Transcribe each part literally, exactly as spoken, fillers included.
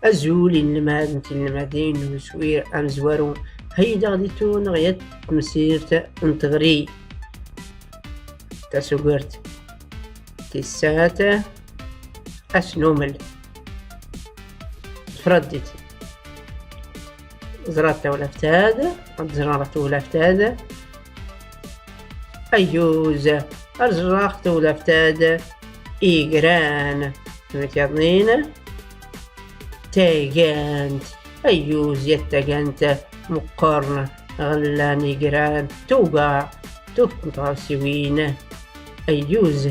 Azul inelmaden d tinelmadin n uswir amezwaru, heydaɣ di tun ɣ yat tmsirt n tɣri. Tasugert tis sat, asnumel. Tfraddit. Ẓrat tawlaft ad, ad ẓrat tawlaft ad. Ayyuz, ar ẓraɣ tawlaft ad igran. Tmit yaḍnin, tagant. Ayyuz, yat tagant meqqren ɣ llan igran, tuga, tugt n tɣawsiwin. Ayyuz.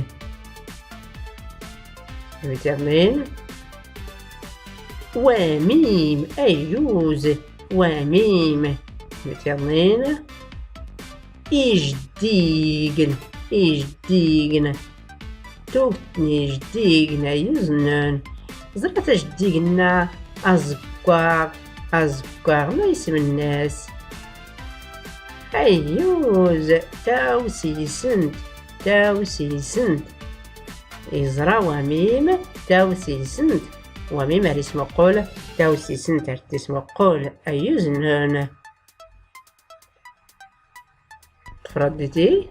Tmit yaḍnin, wamim. Ayyuz, wamim. Tmit yaḍnin, ijdigen, ijdigen. Tugt n ijdigen, ayyuz nnun. Ẓrat ajdig nna, azeggaɣ, azeggaɣ, ma isem nnas? Ayyuz, tawsisent, tawsisent. Iẓra wamim tawsisent. Wamim ar ismuqqul, tawsisent ar tismuqqul. Ayyuz nnun. Tfradditi,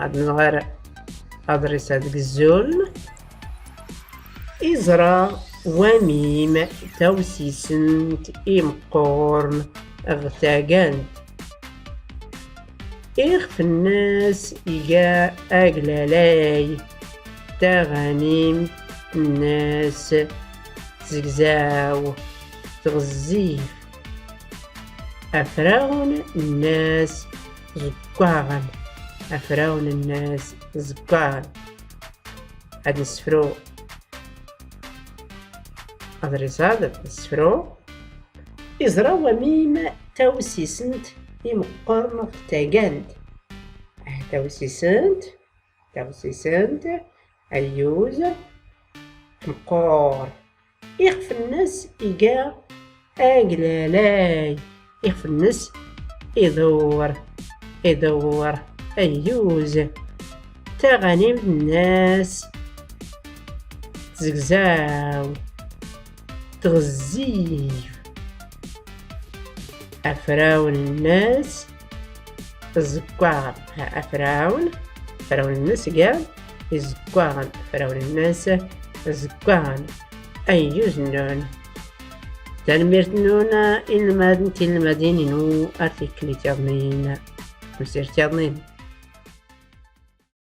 ad nɣer aḍris ad gzul. Iẓra wamim tawsisent imqqurn ɣ tagant. Ixf nnas iga aglalay, taɣanimt nnas tzegzaw, tɣezzif. Afrawen nnas zeggaɣen, afrawen nnas zeggaɣen. Ad nsefru aḍris ad nsefru. Iẓra wamim tawsisent imeqqren ɣ tagant. Ah, tawsisent, tawsisent, ayyuz, tmeqqur. Ixf nnas iga aglalay, ixf nnas iḍewwer, iḍewwer, ayyuz. Taɣanimt nnas tzegzaw, tɣezzif. Afrawen nnas zeggaɣen. Ha, afrawen, afrawen nnas gan izeggaɣen, afrawen nnas zeggaɣen. Ayyuz nnun. Tanemmirt nnun inelmaden d tinelmadin inu ar tikkelt yaḍnin. Tamsirt yaḍnin.